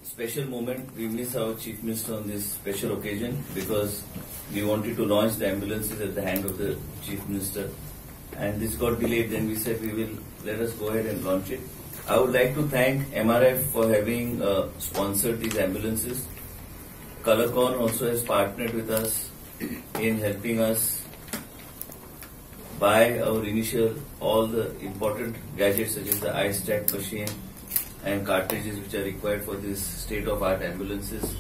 special moment. We miss our Chief Minister on this special occasion because we wanted to launch the ambulances at the hand of the Chief Minister, and this got delayed. Then we said we will let us go ahead and launch it. I would like to thank MRF for having sponsored these ambulances. Colorcon also has partnered with us in helping us buy our initial all the important gadgets such as the iStat machine and cartridges which are required for this state-of-art ambulances.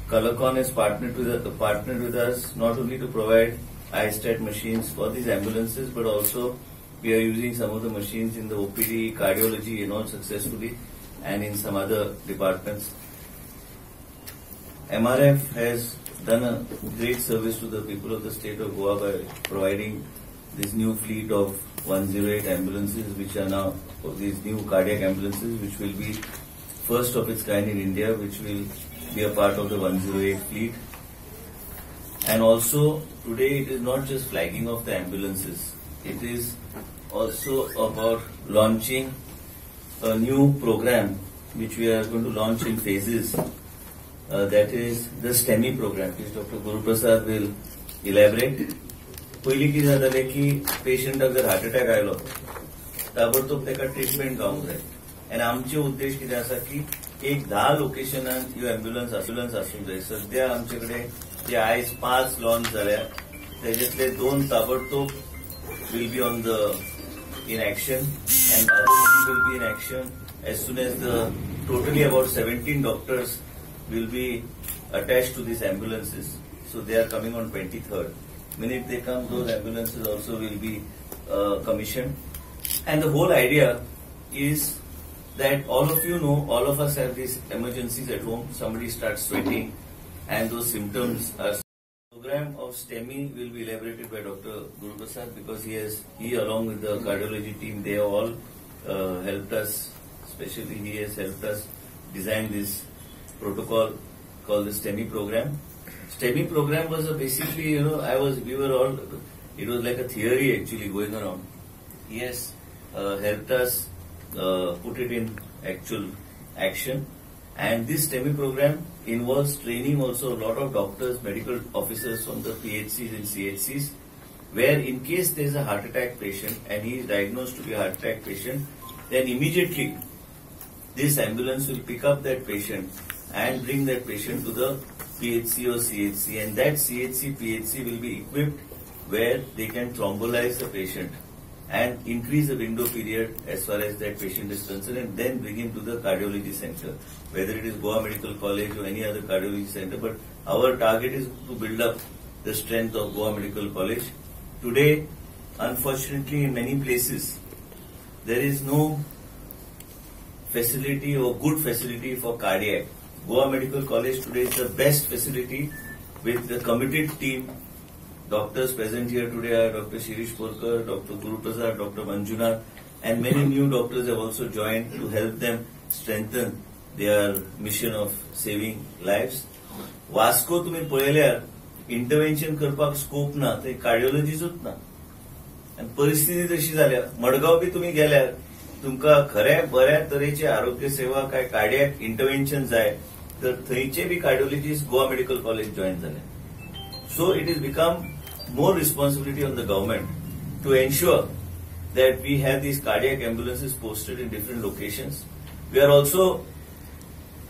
Colorcon has partnered with us not only to provide iStat machines for these ambulances, but also we are using some of the machines in the OPD, cardiology and all successfully, and in some other departments. MRF has done a great service to the people of the state of Goa by providing this new fleet of 108 ambulances, which are now these new cardiac ambulances, which will be first of its kind in India, which will be a part of the 108 fleet. And also today it is not just flagging of the ambulances, it is also about launching a new program which we are going to launch in phases, that is the STEMI program, which Dr. Guru Prasad will elaborate. पयलीं कितें जातालें की पेशंटाक जर heart attack आयलो ताबडतोब ताका treatment जावंक जाय. आनी आमचे उद्देश कितें आसा की एक 10 लोकेशनान ह्यो एम्ब्युलन्स आसूंक जाय. सद्या आमचे कडेन जे आयज 5 लॉन्च जाल्या तेजेतले 2 ताबडतोब will be on the in action and other 3 will be in action as soon as the totally about 17 doctors will be attached to these ambulances. So they are coming on 23rd. Minute they come, those ambulances also will be commissioned. And the whole idea is that all of you know, all of us have these emergencies at home. Somebody starts sweating and those symptoms are. Program of STEMI will be elaborated by Dr. Guru Prasad because he along with the cardiology team, they all helped us, especially he has helped us design this protocol called the STEMI program. STEMI program was a basically, you know, it was like a theory actually going around. He has helped us put it in actual action. And this STEMI program involves training also a lot of doctors, medical officers from the PHCs and CHCs, where in case there is a heart attack patient and he is diagnosed to be a heart attack patient, then immediately this ambulance will pick up that patient and bring that patient to the PHC or CHC, and that CHC, PHC will be equipped where they can thrombolyze the patient and increase the window period as far as that patient is concerned, and then bring him to the cardiology center, whether it is Goa Medical College or any other cardiology center. But our target is to build up the strength of Goa Medical College. Today, unfortunately, in many places, there is no facility or good facility for cardiac. Goa Medical College today is the best facility with the committed team. Doctors present here today are Dr. Shirish Porkar, Dr. Guru Prasad, Dr. Manjunath, and many new doctors have also joined to help them strengthen their mission of saving lives. Vasco तुम्ही पळयल्यार intervention करपाक scope ना, थंय कार्डिओलॉजीच ना, आनी परिस्थिती तशी जाल्या. मडगांव बी तुमी गेल्यार तुमकां खरें बऱ्या तरेचे आरोग्य सेवा काय कार्डियक इंटरव्हेन्शन जाय तर थंयचे बी cardiologist Goa medical college join जाले. So it is become more responsibility on the government to ensure that we have these cardiac ambulances posted in different locations. We are also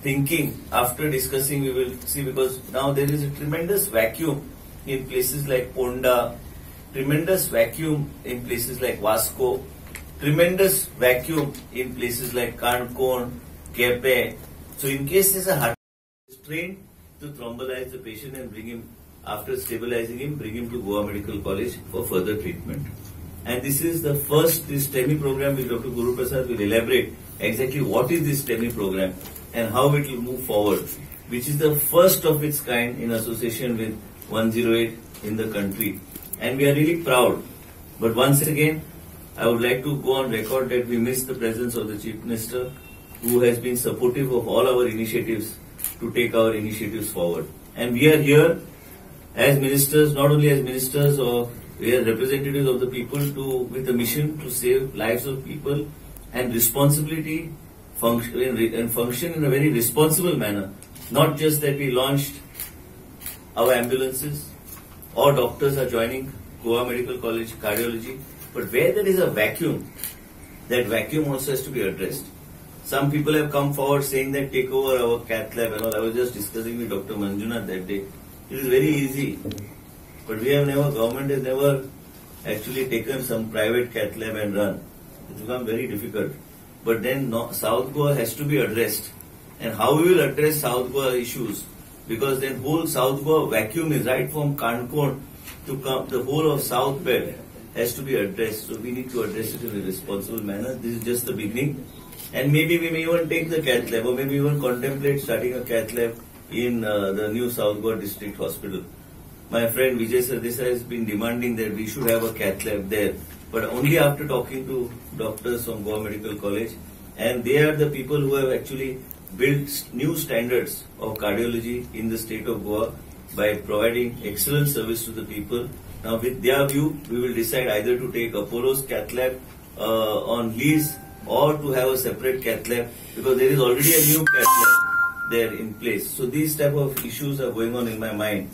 thinking, after discussing, we will see, because now there is a tremendous vacuum in places like Ponda, tremendous vacuum in places like Vasco, tremendous vacuum in places like Canacona, Kepe. So in case there is a heart trained to thrombolyze the patient and bring him, after stabilizing him, bring him to Goa Medical College for further treatment. And this is the first, this STEMI program which Dr. Guru Prasad will elaborate exactly what is this STEMI program and how it will move forward, which is the first of its kind in association with 108 in the country. And we are really proud. But once again, I would like to go on record that we miss the presence of the Chief Minister, who has been supportive of all our initiatives to take our initiatives forward. And we are here as ministers, not only as ministers, or we are representatives of the people to with a mission to save lives of people and responsibility function and function in a very responsible manner. Not just that we launched our ambulances or doctors are joining Goa Medical College cardiology, but where there is a vacuum, that vacuum also has to be addressed. Some people have come forward saying that take over our cath lab and all. I was just discussing with Dr. Manjunath that day. It is very easy, but we have never, government has never actually taken some private cath lab and run. It's become very difficult. But then no, South Goa has to be addressed. And how we will address South Goa issues? Because then whole South Goa vacuum is right from Canacona to come, the whole of South Belt has to be addressed. So we need to address it in a responsible manner. This is just the beginning. And maybe we may even take the cath lab, or maybe even contemplate starting a cath lab in the new South Goa District Hospital. My friend Vijay Sardesai has been demanding that we should have a cath lab there, but only after talking to doctors from Goa Medical College, and they are the people who have actually built new standards of cardiology in the state of Goa by providing excellent service to the people. Now with their view, we will decide either to take Apollo's cath lab on lease or to have a separate cath lab, because there is already a new cath lab there in place. So these type of issues are going on in my mind.